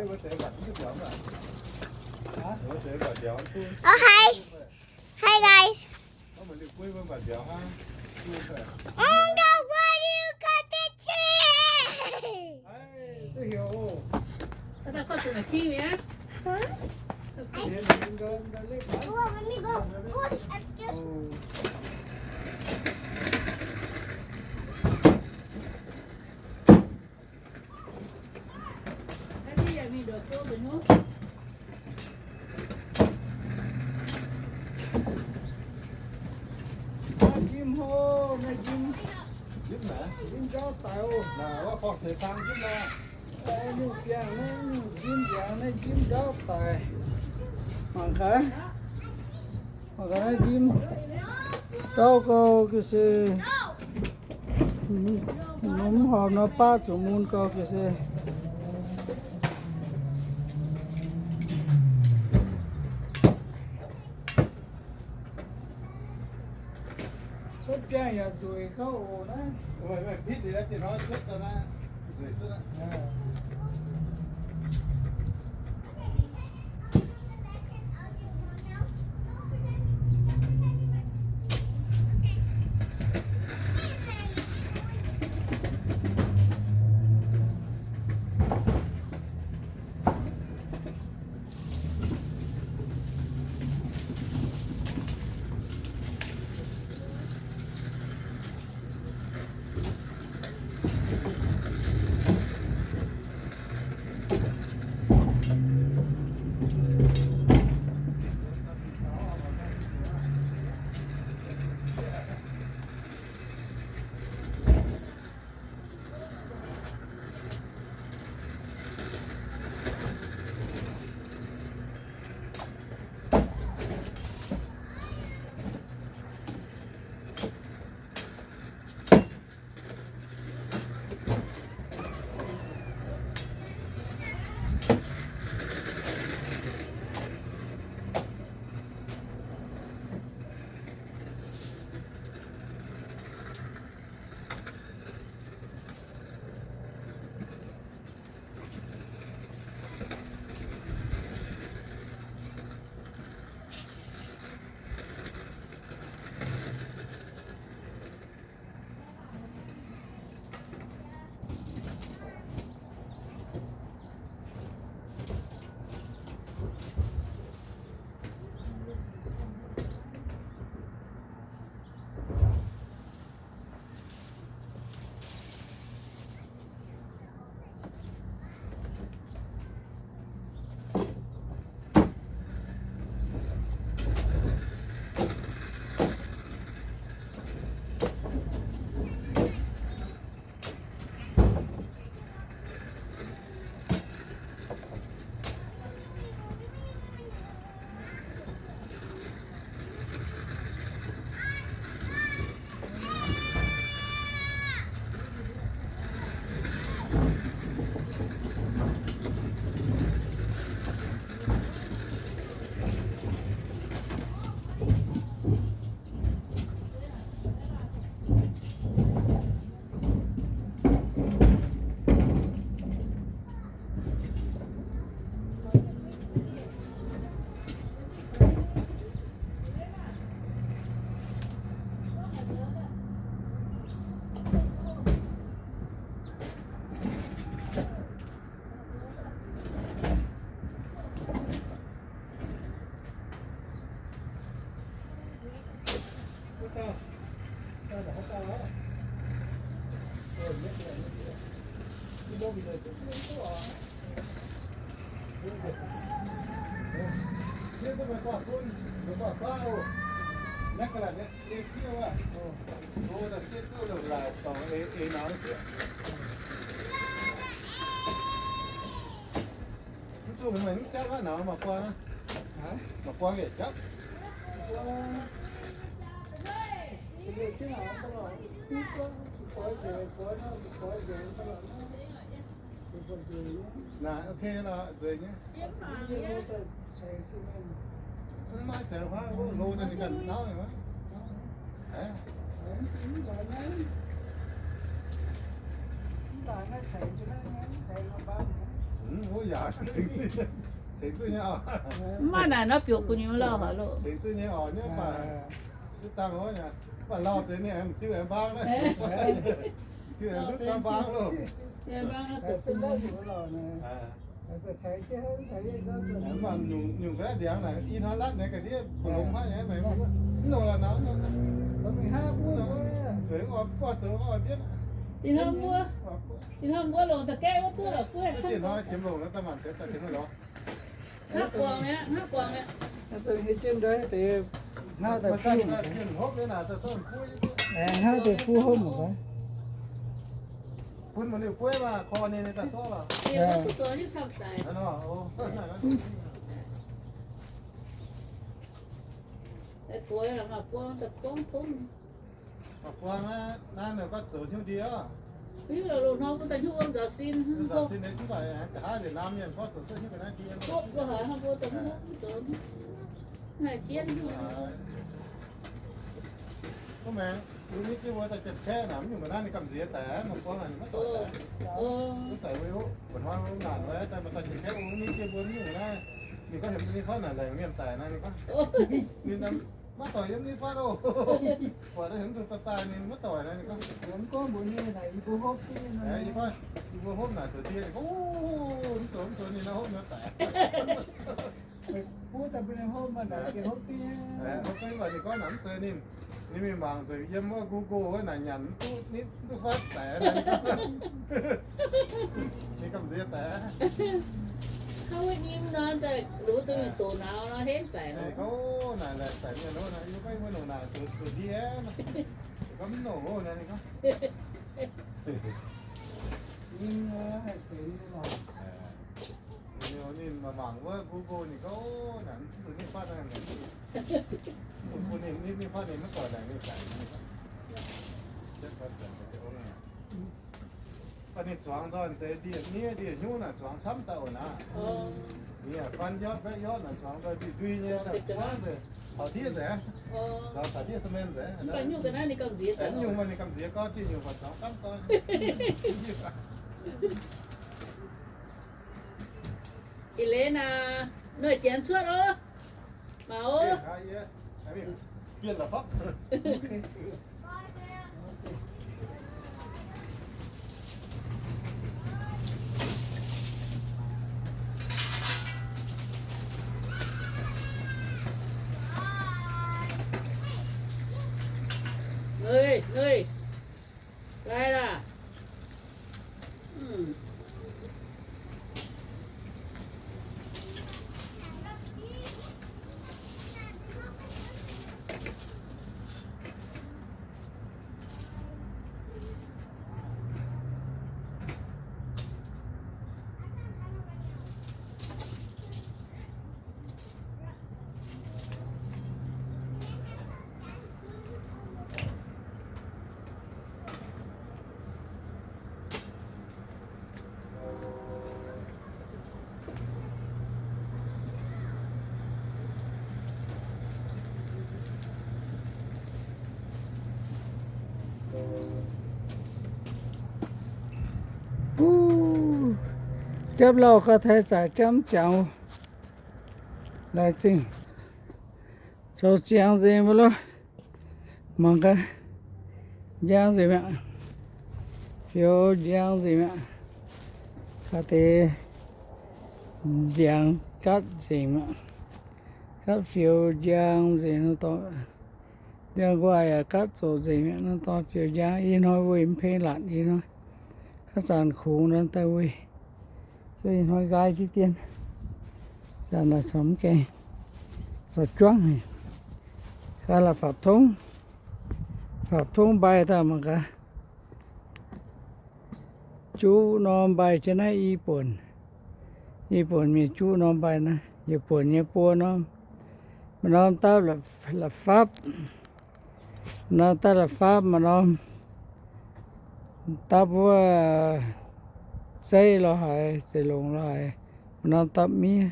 Oh, hi. Hi, guys. Oh, God, you got the tree. Huh? Oh, let me go. Oh, excuse me. Naaiv njimv hlo, naaiv njimv. Njimv jauv daic oc. Nyungc biangh naaiv, nyungc njimv mbiaangx naaiv njimv jauv daic. Mangc gaax. Mangc gaax naaiv njimv jauv gau ga'sie. Mv horpc nor baav zuqc mun gau ga'sie. Cuotv biangh yaac nzueic gauh oc naaiv. Mv duqv mv jatv aqv, nangc mangc buang aqv. Mangc buang yietc jatv. Naaic, ok lorqc, nzueic nyei. Mv maaih ceix huaav, hlo daaih ninh ganh nauv nyei. Mv maaih naaic nor biouc gu'nyuoz lauh haic loh. Tengx duqv nyei oc, nyei mv baac duqv dangh oc, mv baac lauh deix ninh aengx mv diuv aengx mbaang naaiv. Diuv aengx mv diuv mbaang loh. Mv baac nyungc, nyungc ga'naaiv ndiangx naaic i hnoi latv naaic ga'ndiev buoz-longx hnangv nyei, mv longx la'nauv. Ih hnoi mbuo, ih hnoi mbuo longc da'gaeqv wuov duqv lorqc, guv hnoi qiemx longc naaiv daaih maanc deix daaih qiemx longc. Hnangv guangc mi'aqv, hnangv guangc mi'aqv. Hnangv deix fuqv hopv mangc gaax. Bun maiv liuz bueiv maah, korv ninh daaih zorqv lorqc. Buangv, naaiv ninh gorngv zoux hnyouv ndie oc. Hiuv lorqc, loz-hnoi mbuo daaih hnyouv wuom nzaaux sin. Nzaaux sin mv baac nqa'haav nzengc naamh mienh gorngv zoux cuotv hnyouv ga'naaiv ndie. Hopv lo haaix hnoi mbuo daaih hnyouv wuom zoux, haaix jienv hnyouv. Mv maengx, mbuo mingh jienv mbuo daaih Janx-Kaeqv naaic, mv nyungc ga'naaiv ninh gamh nziex daic aqv, mangc gorngv naaic ninh maiv doic daic. Mv daic wuov, buatc hnoi mbuo naanc wuov, daaih maaih dauh Janx-Kaeqv mingh jienv mbuo mv nyungc ga'naaiv, ninh gorngv heuc mbuo mingh faanv naaic laengz mienh daic naaiv, ninh gorngv, ninh maiv doic yiem ninh faanv oc. Buatc naaiv heuc mv dungx daaih daaih ninh maiv doic naaiv, ninh gorngv, mv gorngv mbuox ninh naaic yie mbuo hopv, yie gorngv yie mbuo hopv naaic zoux ndie, ninh gorngv, mv zoux, mv zoux, ninh naaiv hopv nor daic. Hopv beiv mv baac ninh gorngv naaic mv zeiz ninh, ninh mingh mangc nzengc yiem wuov Google wuov naaic nyanc mv duqv, mv duqv faanv daic. Ninh gamh nziex daic. Hnangv wuov nyim nor, daaih luov duqv mingh doqc nauz nor henv daic nor. Gorngv naaic laengz daic mienh nor, yie gorngv yie mbuo nongc naaic zoux ndie nor, gorngv mv nongc oc naaic, ninh gorngv. Ninh mangc wuov Google ninh gorngv, naaic mv duqv ninh faanv, ninh, ninh faanv ninh maiv doic naaic ninh daic. Ninh zuangx ndoih deix ndie-miev ndie-hnyouv naaic zuangx camv daaih oc naaic. Ninh yaac faan yotv mbaeqv yotv naaic zuangx ndoih ndui-ndui nyei daaih buangv nzengc, taux ndiev nzengc, zuangx taux ndiev cement nzengc. Mv nyungc maaih ninh gamh nziex gorngv diuh nyungc baac zuangx camv daaih. Ih leiz naaic, noic janx cuotv oc. Maux. Ngui, ngui. Lai laac. Buv, japv lauh ga'taiv zaqc jamv ziangx. Laengz zingh. Zoux ziangx nzengc mv loh. Mangc gaax, njang nzengc mi'aqv. Fioux njang nzengc mi'aqv. Ga'deix ndiangx gatv nzengc mi'aqv. Gatv fioux njang nzengc nor dorh. Ndiangx-nquaah yaac gatv zoqc nzengc mi'aqv nor dorh fioux njang. Ih hnoi weih mv peng laatc ih hnoi. Haaix zanc kungx nor daaih weih. Zuqc ih hnoi nqaai jienv dien. Zanc naaic corc mv gaengh, corc juangv haic. Gaax la'fapc tongv, fapc tongv mbaih daaih mangc gaax. Juqv norm mbaih jienv naaiv i buonc. I buonc mienh juqv norm mbaih naaiv, yietc buonc nyei buo norm. Maaih norm dapv la'fapv. Maaih norm dapv la'fapv, maaih norm dapv wuov zeiv lo haaix, zeiv longx lo haaix, maaih norm dapv miev.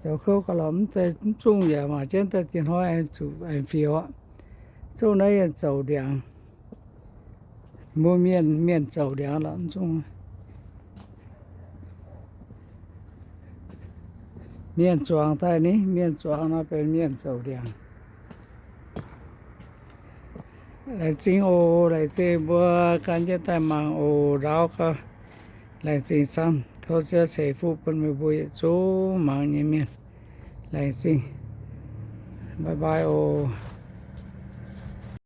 Zoux kouv gauh lorqc, mv zeiz, mv zungh yaac mangc jienv daaih diex hnoi aengx zuqc aengx fioux aqv. Zungh naaiv yaac zouc ndiangx. Mbuo mienh, mienh zouc ndiangx lorqc, mv zungh. Mienh zuangx daaih ni, mienh zuangx nor benx mienh zouc ndiangx. Laengz zingh oc, laengz zingh mbuo gan jienv daaih mangc oc, ndaauv gau. Laengz zingh camv, tov Ziouv ceix fuqv bun meih mbuo yietc zungv mangc nyei mienh. Laengz zingh. Bye bye oc.